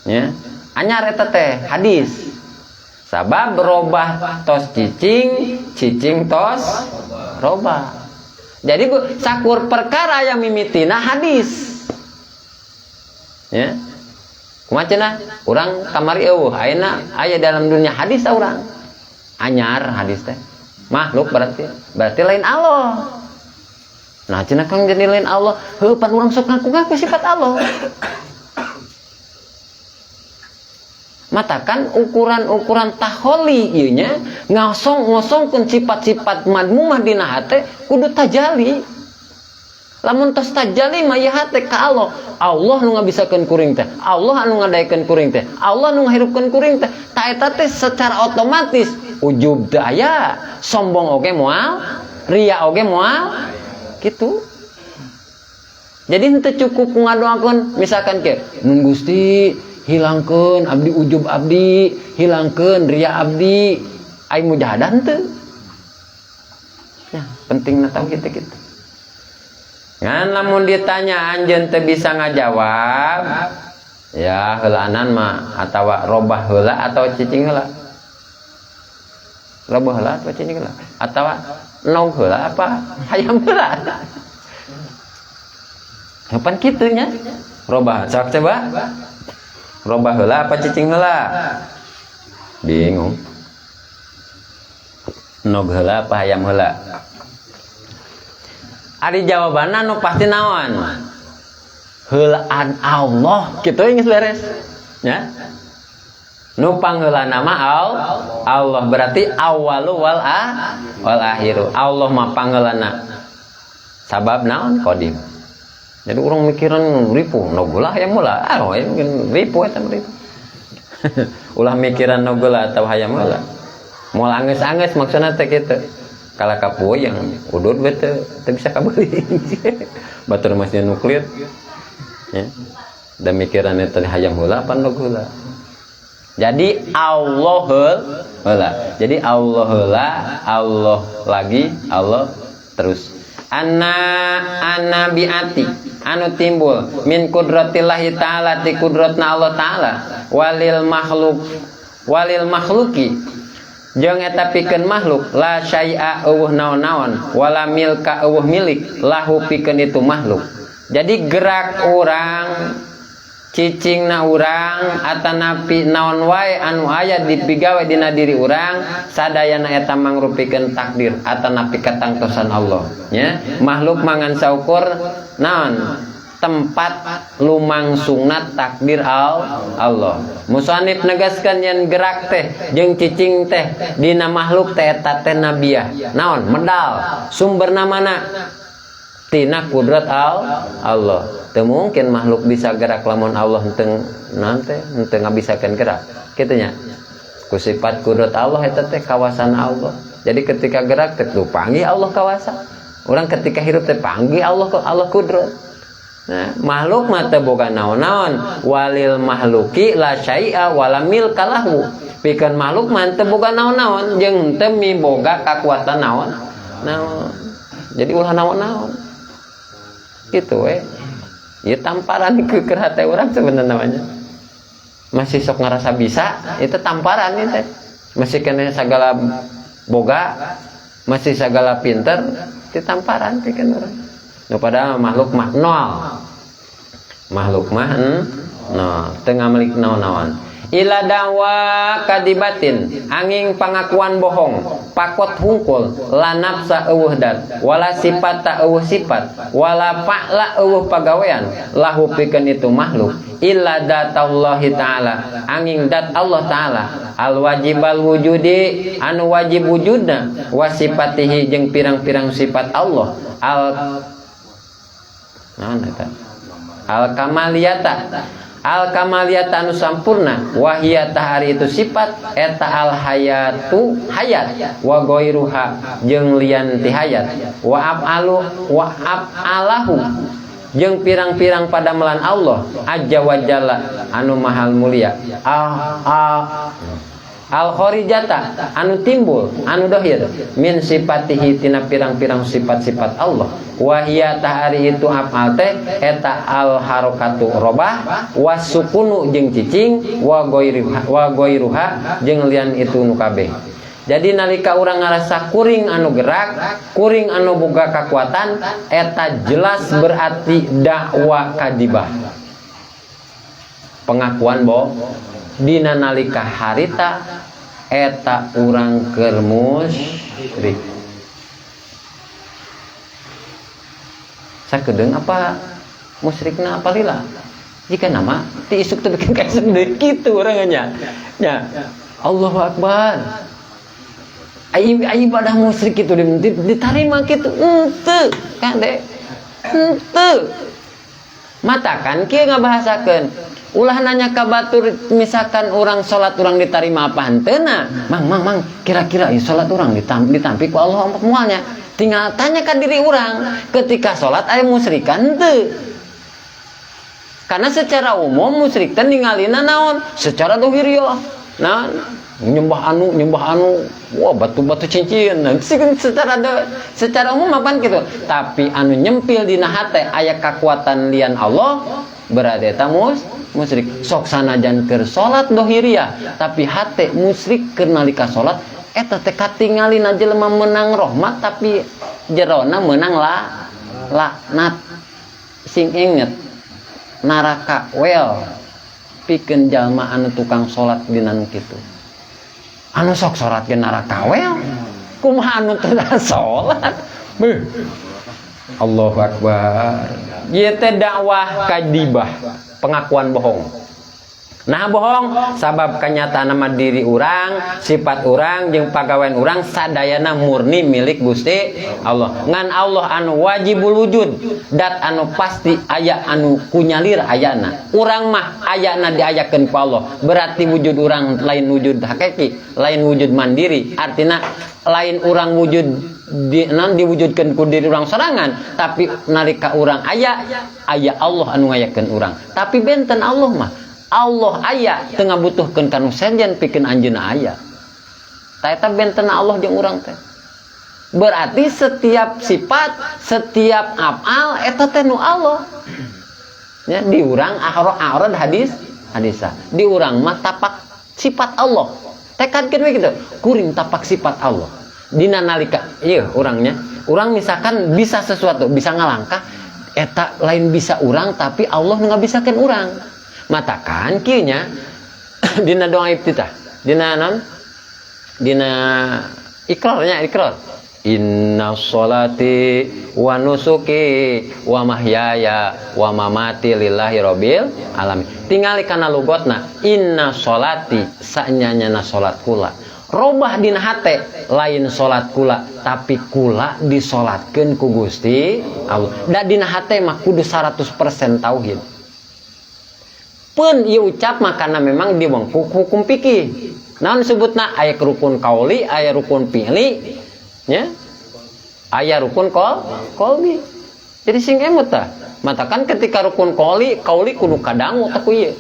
nya anyar eta teh hadis sabab robah tos cicing cicing tos robah. Jadi bu, sakur perkara yang mimitina hadis ya kumaha cenah urang kamari eueuh ayeuna aya dalam dunia hadis urang anyar hadis teh makhluk berarti berarti lain Allah. Nah cenah kang jadi lain Allah heuh pan urang sok ngaku-ngaku sifat Allah. Matakan ukuran-ukuran taholi ieu nya ngosong-ngosongkeun sifat-sifat madmumah dina hate kudu tajali. Lamun tos tajali mah ieu hate ka Allah. Allah nu ngabisakeun kuring teh, Allah anu ngadaekeun kuring teh, Allah nu ngahirupkeun kuring teh. Ta eta teh secara otomatis ujub teu aya, sombong oge moal, ria oge moal kitu. Jadi henteu cukup ngadoakeun misalkan kieu, nun Gusti hilangkeun abdi ujub abdi, hilangkeun ria abdi, ai mujahadah henteu. Ya, pentingna tauhid teh kitu. Ngan lamun ditanya anjeun teu bisa ngajawab, ya heulaanan mah atawa robah heula atawa cicing heula. Robah heula atawa cicing heula atawa nog heula apa hayam heula. Kapan kitu nya? Robah, sok coba. Robah heula apa cicing heula? Bingung. Nog heula apa hayam heula? Ari jawabanna nu pasti naon? Heulaan Allah kitu geus beres. Nya. Nu pangheulana mah Allah berarti awalu wal wal akhiru. Allah mah pangheulana. Sabab naon? Qadim. Jadi orang mikiran ripuh, nog heula hayam heula. Ah, mungkin ripuh eta ripuh. Ulah mikiran endog heula atau hayam heula. Moal anggeus-anggeus maksudna teh kitu. Kalah ka puyeng, udud we teu bisa kabeuli. Batur masih nuklir. Ya. Dan mikirannya teh hayam heula apa endog heula. Jadi Allah heula. Jadi Allah heula, Allah lagi, Allah terus. Anna anabiati anu timbul min kudratillahi ta'ala ti kudratna Allah ta'ala walil makhluki jeung eta pikeun makhluk la syai'a eueuh naon-naon wala milka eueuh milik lahu pikeun itu makhluk. Jadi gerak urang, cicingna urang, atanapi naon wae anu aya dipigawe dina diri urang sadayana eta mangrupikeun takdir atanapi katangtosan Allah nya. Makhluk mangan saukur naon tempat lumangsungna takdir Allah. Musannif negaskan yen gerak teh jeung cicing teh dina makhluk teh eta teh nabiah naon medal sumberna mana tina kudrat Allah. Teu mungkin makhluk bisa gerak lamun Allah henteu naon teh henteu ngabisakeun gerak kitu nya. Ku sifat kudrat Allah eta teh kawasan Allah. Jadi ketika gerak teh panggih Allah kawasa. Urang ketika hirup teh panggih Allah Allah kudrat. Nah, makhluk mah teu boga naon-naon. Walil mahluki la syai'a wala milka lahu. Pikeun makhluk mah teu boga naon-naon jeung teu miboga kakuatan naon. Naon. Jadi ulah naon-naon. Gitu we. Ya tamparan ke hate urang sebenarnya namanya. Masih sok ngerasa bisa, itu tamparan itu. Masih kena segala boga, masih segala pinter, itu tamparan pikeun urang. Nu padahal makhluk mah nol. Makhluk mah nol, teu ngamilik naon-naon. Ila dawa kadibatin, angin pangakuan bohong, pakot hungkul, la nafsa eueuh dat, wala sifata eueuh sifat, wala fa'la eueuh pagawean, lahu pikeun itu makhluk, illa datallahi ta'ala, angin dat Allah ta'ala, al wajibal wujudi, anu wajib wujudna, wa sifatihi jeung pirang-pirang sifat Allah, al naon eta? Al kamaliyata. Al kamaliyata anu sampurna wahia tahari itu sifat eta al hayatu hayat wa ghairuha jeung lian ti hayat wa afalu wa afalahu jeung pirang-pirang padamelan Allah azza wa jalla anu mahal mulia al kharijata anu timbul anu dohir min sifatihi tina pirang-pirang sifat-sifat Allah wahia tahari itu afal teh eta al harokatu robah wasukunu jeung cicing wa ghairuha jeung lian itu nu kabeh. Jadi nalika urang ngarasa kuring anu gerak, kuring anu boga kakuatan, eta jelas berarti dakwa kadibah, pengakuan bo dina nalika harita eta urang keur musyrik. Sakedeung apa musyrikna apa lila? Jika nama ti isuk teh bikin kayak deui kitu urang nya. Nya. Allahu akbar. Ai ibadah musyrik kitu ditarima kitu henteu kan de. Henteu. Matakan kieu ngabahasakeun. Ulah nanya ka batur misalkan orang salat orang ditarima apa henteuna. Mang mang mang kira-kira ieu salat urang ditampi ku Allah apa moalnya. Tinggal tanya ka diri urang ketika salat aya musyrikan henteu. Karena secara umum musyrik teh ningalina naon? Secara dohiriah. Naon? Nyembah anu, wah batu-batu cincin. Nah, secara umum apaan gitu. Tapi anu nyempil dina hate aya kakuatan lian Allah berarti eta musyrik. Sok sanajan keur salat dohiriah tapi hate musyrik keur nalika salat eta teh katingalina jelema menang rahmat tapi jerona menang laknat. Sing inget neraka well pikeun jalma anu tukang salat dina nu kitu. Anu sok salat ge neraka well kumaha anu teu salat. Beuh. Allahu akbar. Ieu teh dakwah kadibah, pengakuan bohong. Nah, bohong, sabab kenyataan nama diri urang, sifat urang jeung pagawean urang sadayana murni milik Gusti Allah. Ngan Allah anu wajibul wujud, dat anu pasti aya, anu kunyalir ayana. Urang mah ayana diayakeun ku Allah. Berarti wujud urang lain wujud hakiki, lain wujud mandiri. Artinya lain urang wujud di non diwujudkeun ku diri urang sorangan, tapi nalika urang aya, aya Allah anu ngayakeun urang. Tapi benten Allah mah, Allah aya teu ngabutuhkeun kanu sejen pikeun anjeunna aya. Tah, eta benten Allah jeung urang teh. Berarti setiap sifat, setiap afal eta teh nu Allah. Ya, di urang a'rad hadis hadisah. Di urang mah tapak sifat Allah. Tekadkeun we kitu. Kuring tapak sifat Allah. Dina nalika ieu urangnya, urang misalkan bisa sesuatu, bisa ngalangkah, eta lain bisa urang, tapi Allah nu ngabisakeun urang. Matakan kieu nya, dina doa iftitah, dina non, dina ikrarnya, ikrar inna sholati wa nusuki wa mahyaya wa mamati lillahi rabbil alamin. Tingali kana lugotna, inna sholati sanyanyana salat kula, robah dina hate, lain salat kula, tapi kula disolatkeun ku Gusti Allah. Da dina hate mah kudu 100% tauhid pun ieu ucap mah, karena memang di hukum fikih naon sebutna, aya rukun kauli, aya rukun fi'li nya, aya rukun kolbi. Jadi sing emut tah, matakan ketika rukun kauli, kauli kudu kadangu tah ku ieu.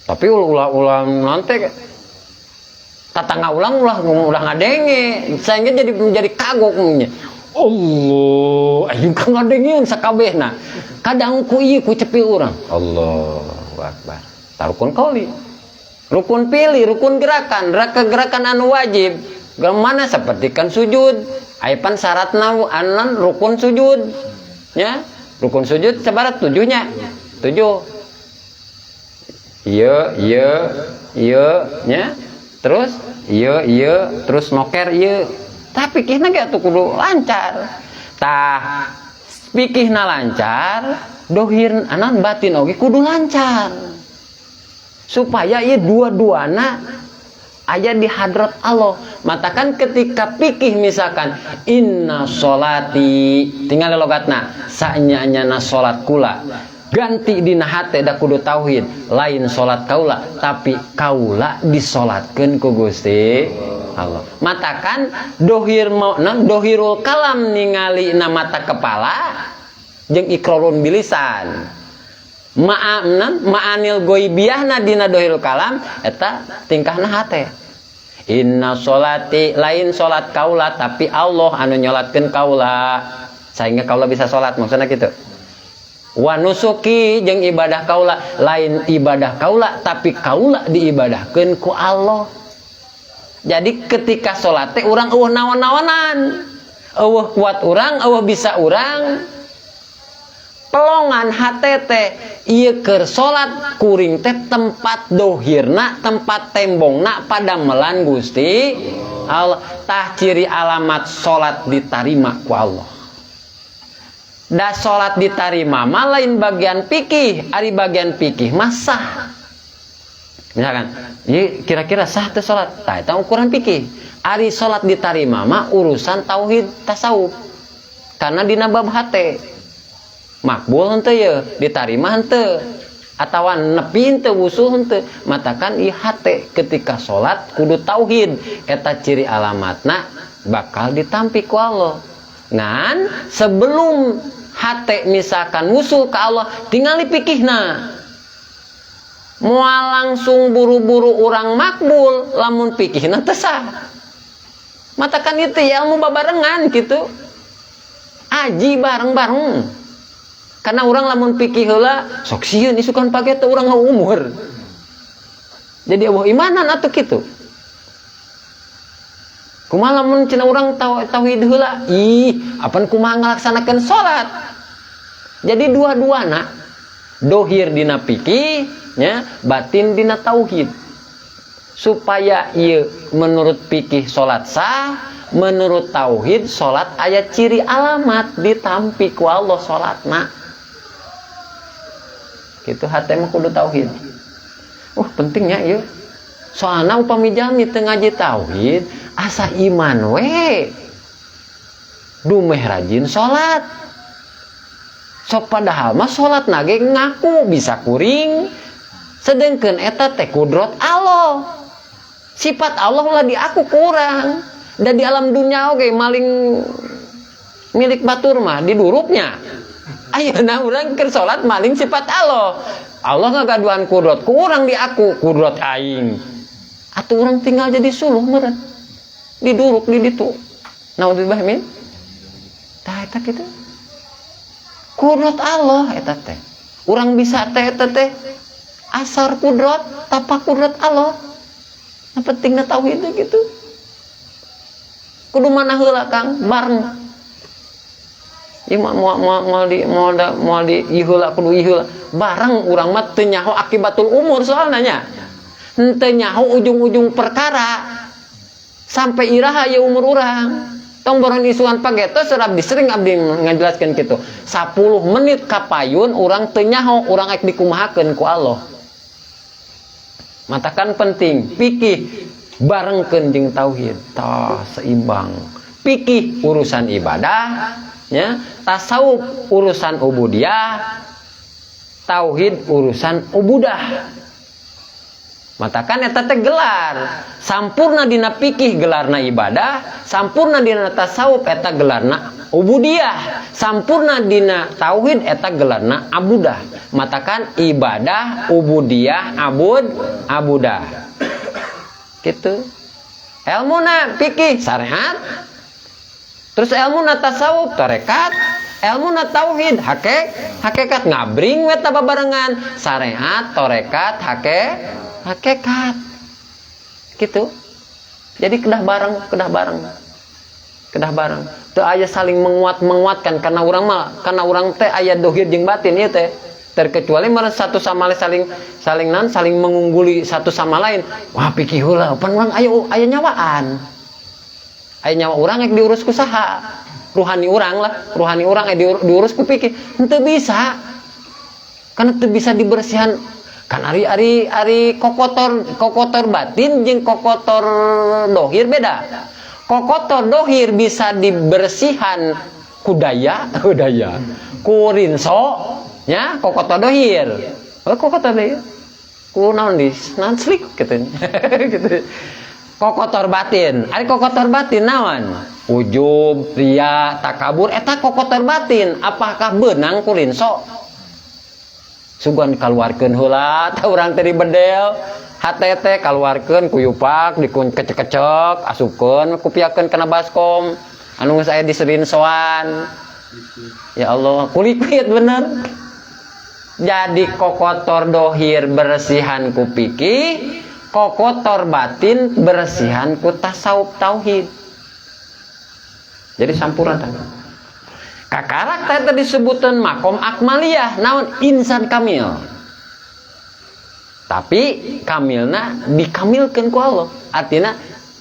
Tapi ulah ulah nanti tatangga ulang ulah ulah ngadenge sehingga jadi menjadi kagok nya. Allah ayo kan ngadengeun sakabehna, kadang ku ieu ku cepil urang, Allahu Akbar. Tah, rukun kauli, rukun fi'li, rukun gerakan, gerakan anu wajib mana, seperti kan sujud aya pan syaratna anan rukun sujud ya. Rukun sujud sebarat tujuhnya, tujuh, iya iya iya nya, terus iya iya, terus noker iya. Tapi pikihna ge atuh kudu lancar. Tah, pikihna lancar, dohir anan batin oge kudu lancar, supaya ieu dua-duana aya di hadrat Allah. Matakan ketika pikih misalkan inna sholati, tinggal logatna sanyanyana salat kula, ganti dina hate da kudu tauhid, lain salat kaula, tapi kaula disolatkeun ku Gusti Allah. Matakan dohir mau non dohirul kalam ningali na mata kepala jeung ikrarun bilisan, ma'amnan ma'anil goibiyahna dina dohirul kalam eta tingkahna hate. Inna sholati lain salat kaula, tapi Allah anu nyolatkeun kaula sehingga kaula bisa salat, maksudnya gitu. Wa nusuki jeung ibadah kaula, lain ibadah kaula, tapi kaula diibadahkeun ku Allah. Jadi ketika salat teh urang eueuh naon-naonan, eueuh kuat urang, eueuh bisa urang, pelongan hate teh ieu keur salat kuring teh tempat dohirna, tempat tembongna padamelan Gusti Allah. Tah, ciri alamat salat ditarima ku Allah. Da salat ditarima mah lain bagian pikih, ari bagian pikih mah sah. Misalkan, ieu kira-kira sah teh salat? Tah, eta ukuran pikih. Ari salat ditarima mah urusan tauhid tasawuf. Karena dina bab hate. Makbul henteu ye, ditarima henteu, atawa nepi henteu, wusul henteu. Matakan ieu hate ketika salat kudu tauhid, eta ciri alamatna bakal ditampi ku Allah. Ngan sebelum hate misalkan wusul ke Allah, tinggal pikihna. Moal langsung buru-buru urang makbul lamun pikihna teu sah. Matakan itu ya ilmu babarengan gitu, aji bareng-bareng. Karena orang lamun pikih heula sok sieun isukan pake teh urang umur jadi eueuh imanan atuh kitu. Kumaha lamun cenah urang tauhid heula, ih apan kumaha ngalaksanakeun salat? Jadi dua-duana, dohir dina pikih nya, batin dina tauhid, supaya ieu menurut pikih salat sah, menurut tauhid salat aya ciri alamat ditampi ku Allah salatna. Gitu, hate mah kudu tauhid. Wah, pentingnya ieu. Soalna upami jalmi teu ngaji tauhid, asa iman we. Dumeh rajin salat. Sok padahal mah salat nage ngaku bisa kuring. Sedangkan eta teh kudrot Allah. Sifat Allah lah di aku kurang. Dan di alam dunia oge maling milik batur mah diduruknya. Ayeuna urang keur salat maling sifat Allah. Allah ngagaduhan kudrot kurang di aku, kudrot aing. Atuh urang tinggal jadi suluh meureun. Diduruk di ditu. Naudzubillah min. Tah eta kitu. Kudrot Allah eta teh. Urang bisa teh eta teh asar kudrot, tapak kudrot Allah. Nah, pentingna tauhid gitu. Kudu mana heula, Kang, bareng. Ieu mah moal moal moal di moal da moal di ieu heula, kudu ieu heula. Bareng urang mah teu nyaho akibatul umur soalna nya. Henteu nyaho ujung-ujung perkara. Sampai iraha ya umur urang. Tong boron isuan pageto abdi sering abdi ngajelaskeun kitu. 10 menit kapayun urang teu nyaho urang ek dikumahakeun ku Allah. Matakan penting fikih barengkeun jeung tauhid. Tah seimbang. Fikih urusan ibadah nya, tasawuf urusan ubudiyah, tauhid urusan ubudah. Matakan eta teh gelar. Sampurna dina fikih gelarna ibadah, sampurna dina tasawuf eta gelarna ubudiyah, sampurna dina tauhid eta gelarna abudah. Matakan ibadah, ubudiyah, abud, abudah. Gitu. Ilmuna fikih syariat. Terus ilmuna tasawuf tarekat, ilmuna tauhid hakikat ngabring we ta babarengan syariat, tarekat, hakikat. Gitu. Jadi kedah bareng, kedah bareng. Kedah bareng. Teu aya saling menguat menguatkan karena urang mah, karena urang teh aya dohir jeung batin ieu teh. Terkecuali mah satu sama lain saling saling nan saling mengungguli satu sama lain. Wah, pikir heula, pan urang aya aya nyawaan. Aya nyawa urang rek diurus ku saha? Ruhani urang lah, ruhani urang diurus ku pikir. Henteu bisa. Karena teu bisa dibersihan kan ari ari ari kokotor kokotor batin jeung kokotor dohir beda. Kokotor dohir bisa dibersihan kudaya, kudaya. Ku rinso nya kokotor dohir. Oh, kokotor dohir. Ku naon di naon slik gitu. Gitu. Kokotor batin. Ari kokotor batin naon? Ujub, ria, takabur eta kokotor batin. Apakah beunang ku rinso? Sugan kaluarkeun heula tah urang teh dibedel. HTT kaluarkeun ku yupak dikun kecek-kecek asupkeun kupiakeun kana baskom anu geus aya di serinsoan. Ya Allah, kulikwit bener. Jadi kokotor dohir bersihan ku pikih, kokotor batin bersihan ku tasawuf tauhid. Jadi sampurna tah. Kakarak teh disebutkan makom akmaliyah, naon insan kamil. Tapi kamilna dikamilkeun ku Allah. Artinya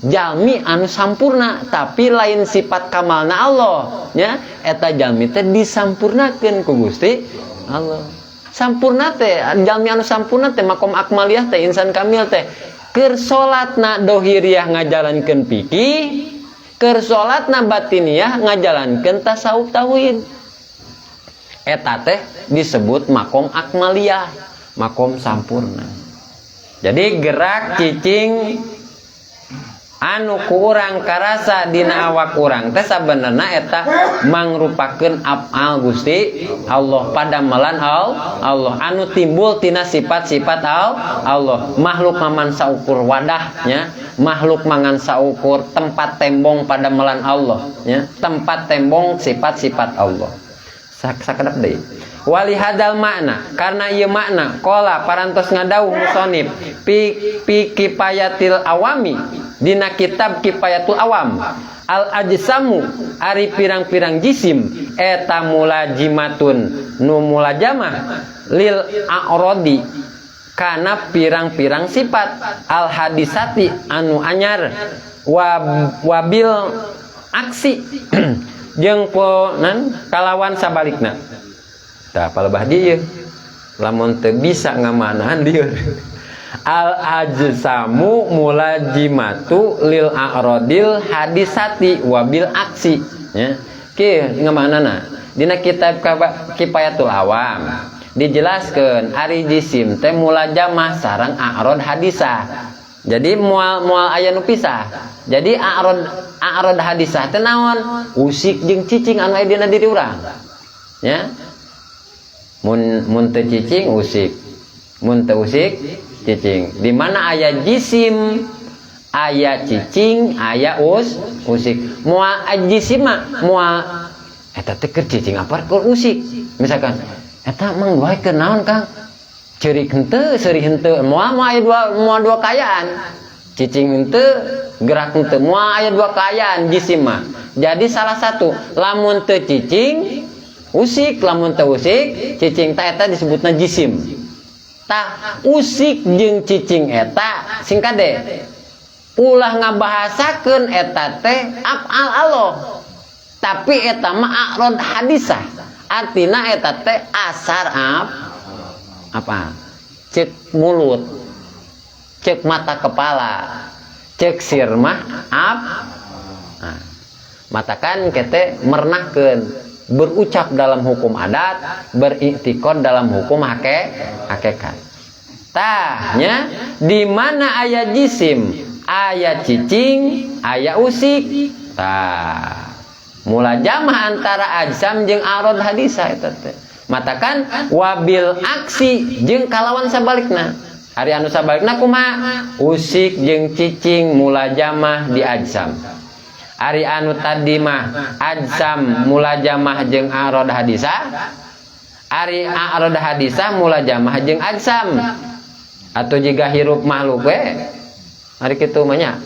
jalmi anu sampurna tapi lain sifat kamalna Allah nya, eta jalmi teh disampurnakeun ku Gusti Allah. Sampurna teh jalmi anu sampurna teh makom akmaliyah teh insan kamil teh keur salatna dohiriyah ngajalankeun fikih, keur salatna batiniyah ngajalankeun tasawuf tauhid. Eta teh disebut makom akmaliyah, makom sampurna. Jadi gerak cicing anu ku urang karasa dina awak urang teh sabenerna eta mangrupakeun afal Gusti Allah, padamelan Allah anu timbul tina sifat-sifat Allah. Makhluk mangan saukur wadahnya, makhluk mangan saukur tempat tembong padamelan Allah nya, tempat tembong sifat-sifat Allah. Sakedap deui. Wali hadal makna, karena ieu makna qala parantos ngadawuh musonib pi kifayatil awami dina kitab Kifayatul Awam, al ajsamu ari pirang-pirang jisim eta mulajimatun nu mulajamah lil a'radi kana pirang-pirang sifat al hadisati anu anyar wabil aksi jeung ponan kalawan sabalikna. Tah palebah dieu lamun teu bisa ngamanahan lieur. Al ajsamu mulajimatu lil a'radil hadisati wabil aksi nya. Kieu ngamanana dina kitab Kifayatul Awam dijelaskeun ari jisim teh mulajamah sareng a'rad hadisah. Jadi moal moal aya nu pisah. Jadi a'rad hadisah teh naon? Usik jeung cicing anu aya dina diri urang. Ya. Mun mun teu cicing usik. Mun teu usik cicing. Di mana aya jisim, aya cicing, aya usik. Moal jisim mah moal eta teh keur cicing apa keur usik. Misalkan eta mang wae keur naon Kang? Ceurik henteu, seuri henteu. Moal moal aya dua, moal dua kaayaan. Cicing henteu, gerak henteu. Moal aya dua kaayaan jisim mah. Jadi salah satu, lamun teu cicing usik, lamun teu usik cicing, ta eta disebutna jisim. Tah usik jeung cicing eta sing kade ulah ngabahasakeun eta teh afal Allah, tapi eta mah a'rad hadisah, artina eta teh asar apa cek mulut, cek mata kepala, cek sir mah ap. Nah, matakan kete mernahkeun berucap dalam hukum adat, beriktikad dalam hukum hakikat. Tahnya di mana aya jisim, aya cicing, aya usik. Tah mulajamah antara ajsam jeung arad hadisah eta teh. Matakan wabil aksi jeung kalawan sabalikna. Ari anu sabalikna kumaha? Usik jeung cicing mulajamah di ajsam. Ari anu tadi mah ajsam mulajamah jeung arad hadisah. Ari arad hadisah mulajamah jeung ajsam. Atau jika hirup makhluk we. Ari kitu mah nya.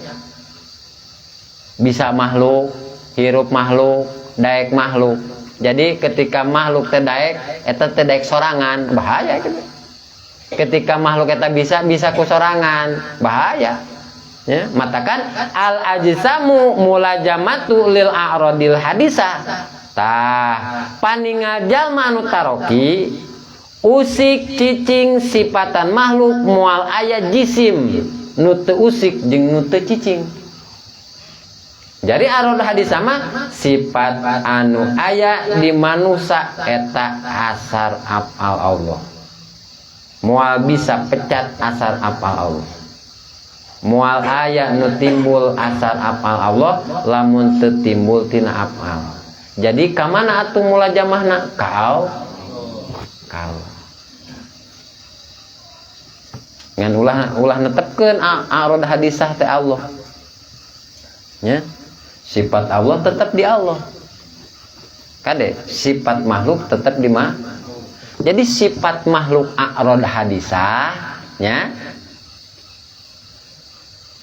Bisa makhluk, hirup makhluk, daek makhluk. Jadi ketika makhluk teh daek, eta teh daek sorangan, bahaya gitu. Ketika makhluk eta bisa ku sorangan, bahaya. Ya, matakan al ajsamu mulajamatu lil a'radil hadisah. Tah, paningal jalma anu taroki usik cicing sifatan makhluk moal aya jisim nu teu usik jeung nu teu cicing. Jadi arad hadisah mah sifat anu aya di manusia eta asar afal Allah. Moal bisa pecat asar afal Allah. Moal aya nu timbul asar afal Allah lamun teu timbul tina afal. Jadi ka mana atuh mulajamahna? Ka Allah. Ngan ulah netepkeun arad hadisah teh Allah. Nya. Sifat Allah tetap di Allah. Kade, sifat makhluk tetap di ma. Jadi sifat makhluk a'rad hadisah nya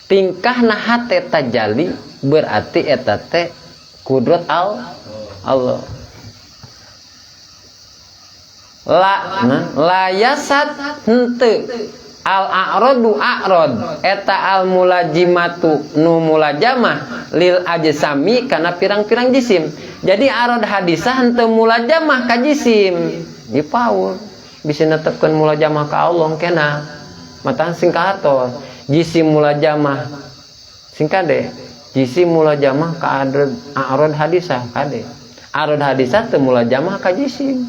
tingkahna hate tajali berarti eta teh kudrat Allah. La nah, la yasat henteu al a'radu a'rad eta al mulajimatu nu mulajamah lil ajsami kana pirang-pirang jisim. Jadi arad hadisah henteu mulajamah ka jisim. Di paur bisa netepkeun mulajamah ka Allah kena matan sing kahatos jisim mulajamah sing kade jisim mulajamah ka arad hadisah kade arad hadisah teu mulajamah ka jisim.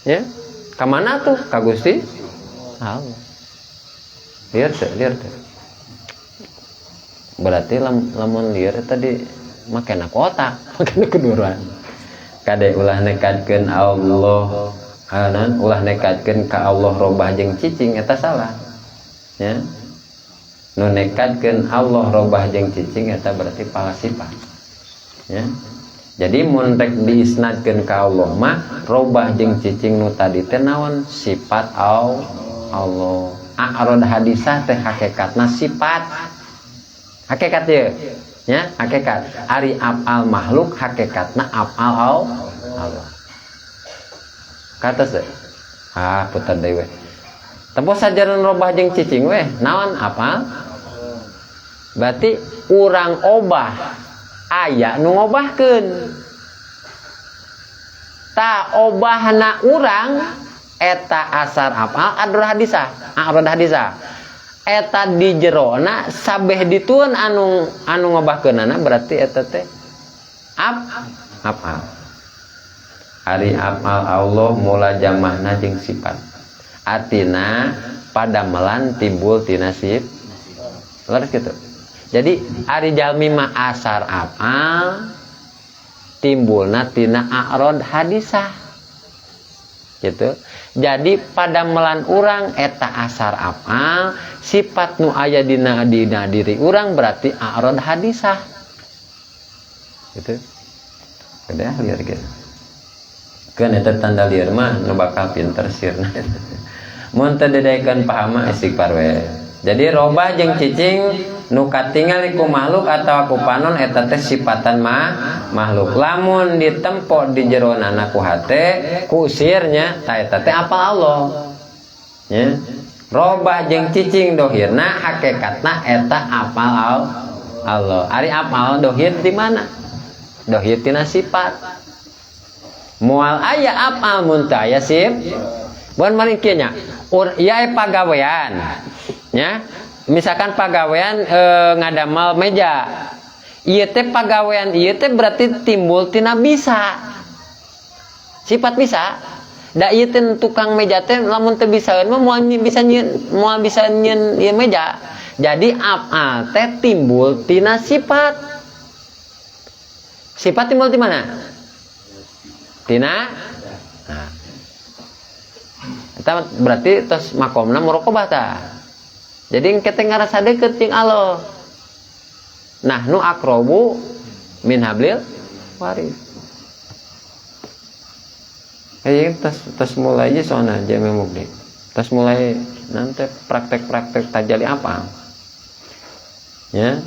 Ya ka mana tuh ka Gusti Allah. Liar teh, liar teh. Berarti lamun liar tadi makena ku otak, makena kuduran. Kade ulah nekadkeun Allah, kanan ulah nekadkeun ka Allah robah jeung cicing eta salah. Ya. Nu nekadkeun Allah robah jeung cicing eta berarti falsafah. Ya. Jadi mun rek diisnadkeun ka Allah mah robah jeung cicing nu tadi teh naon sifat Allah. A'rad hadisah teh hakikatna sifat. Hakikat ieu nya, hakikat. Ari afal makhluk hakikatna afal Allah. Kata teh. Ah, putar deui we. Tempo sajaran robah jeung cicing we, naon apal? Berarti urang obah aya nu ngobahkeun. Ta obahna urang eta asar afal arad hadisah, arad hadisah. Eta di jerona sabeh dituan anu anu ngobahkeunana, berarti eta teh af'al. Ari af'al Allah mulajamahna jeung sifat, artina padamelan timbul tina sifat. Leres gitu. Jadi ari jalmi mah asar af'al timbulna tina a'rad hadisah gitu. Jadi padamelan urang eta asar af'al, sifat nu aya dina dina diri urang berarti a'rad hadisah gitu. Udah liar gitu kan, eta tanda liar mah nu bakal pinter sirna. Mun teu didaekeun paham mah istighfar we. Jadi robah jeung cicing nu katingali ku makhluk atau ku panon eta teh sifatan mah makhluk. Lamun ditempo di jeroanana ku hate, ku sirnya, ta eta teh apa Allah nya. Robah jeung cicing dohirna, hakikatna eta apal Allah. Ari apal dohir di mana? Dohir tina sifat. Moal aya apal mun teu aya sif. Bukan maling kieu nya. Ur ieu pagawean nya, misalkan pagawean ngadamal meja ieu teh, pagawean ieu teh berarti timbul tina bisa, sifat bisa. Da ieu teh tukang meja teh lamun teu bisaeun mah moal bisa nyieun, moal bisa nyieun ieu meja. Jadi af'al teh timbul tina sifat. Sifat timbul di mana? Tina. Nah, eta berarti tos makomna muraqabah tah. Jadi kita ngerasa deket jeung Allah. Nahnu aqrabu min hablil warid. Kayak tos tos mulai aja soalnya jame mubli. Tos mulai nanti praktek-praktek tajali apa? Ya.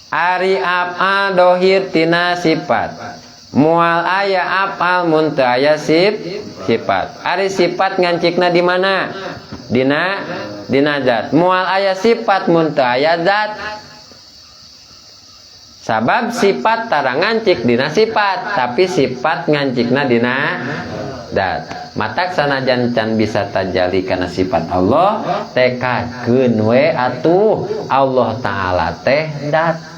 Ari af'al dohir tina sifat. Moal aya af'al mun teu aya sifat. Ari sifat ngancikna di mana? Dina dina zat. Moal aya sifat mun teu aya zat. Sabab sifat tara ngancik dina sifat, tapi sifat ngancikna dina zat. Matak sanajan can bisa tajali kana sifat Allah, tekadkeun we atuh Allah Ta'ala teh zat.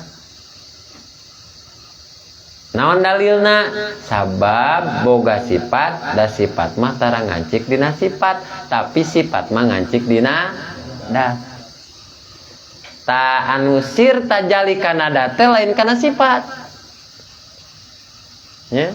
Naon dalilna? Sabab boga sifat, da sifat mah tara ngancik dina sifat, tapi sifat mah ngancik dina dat. Ta anu sir tajali kana dat teh lain kana sifat. Ya.